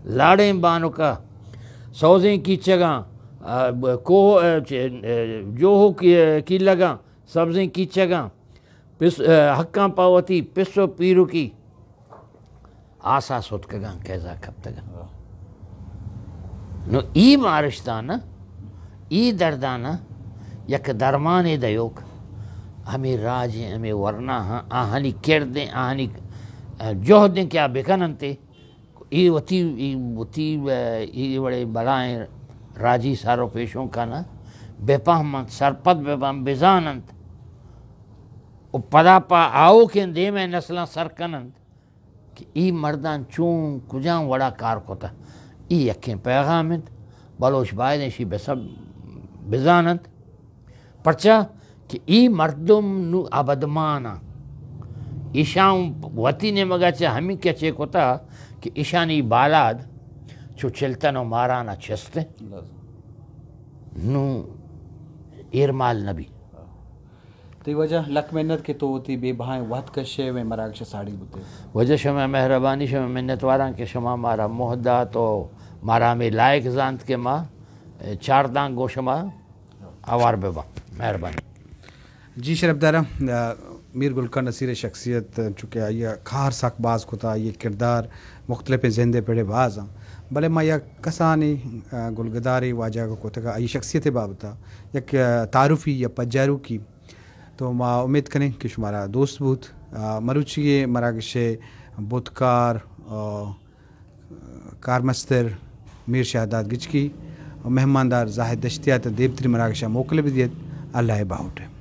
لاڑیں بانکا، سوزیں کیچگاں، آ، ب-، کوہ، آ، چ-، آ، جوہو کی-، کیلگاں، سبزیں کیچگاں، پس-، آ، حقاں پہ وتی پس و پیرکی آسا ستکگاں، کیزا کپتگاں۔ نو ای مارشتانا، ای دردانا یک درمانے دیوک ہمے راجیں، ہمے ورناہاں، آہانی کردیں، آہانی، آ، جہدیں کہ آ بکننتے، ای وتی، ای وتی، ای وڑے بلائیں راجی سر و پیشوں کنا بپہمنت، سرپد ببنت، بزاننت و پدا پہ آؤکیں دیمیں نسلاں سر کننت کہ ای مرداں چون کجام وڑا کار کتہ۔ ای یکیں پیغام انت، بلوچ باید ایشی بسب بزاننت۔ پرچا کہ ای مردم نو ابدمان آں۔ ایشاں وتی نیمگا چہ ہمیں کچے کتا کہ ایشانی بالاد چو چلتن و مارانا چست انت۔ نو ایرمال نبی۔ تئی واجہ لک منت کہ تو وتی بے بہائیں وہد کشے و مراگش ساڑی بوتے۔ واجہ شما مہربانی، شما منتواراں کہ شما مارا موہ دات و مارا ہمے لائق زانت کہ ما چاردان گو شما آوار بہ باں۔ مہربانی۔ جی شرپدار، آ، میر گل خان نصیر ءِ شخصیت، چونکہ آئی ءَ کار سک باز کتا، آئی ءِ کردار مختلفیں زند ءِ پڑ ءَ باز اَنت، بلے ما یک کسانیں، آ، گلگدارے واجہ ءَ کتگ ءَ آئی ءِ شخصیت ءِ بابت ءَ یک، آ، تعارفی یا پجاروکی، تو ما امید کنیں کہ شمارا دوست بوت۔ آ، مروچی ءِ مراگش ءِ بوتکار، آ، کارمستر میر شہداد گچکی و مہماندار زاہد دشتیات ءَ دیمتری مراگش ءَ موکل بدیت۔ اللہ ءِ باہوٹ ءَ۔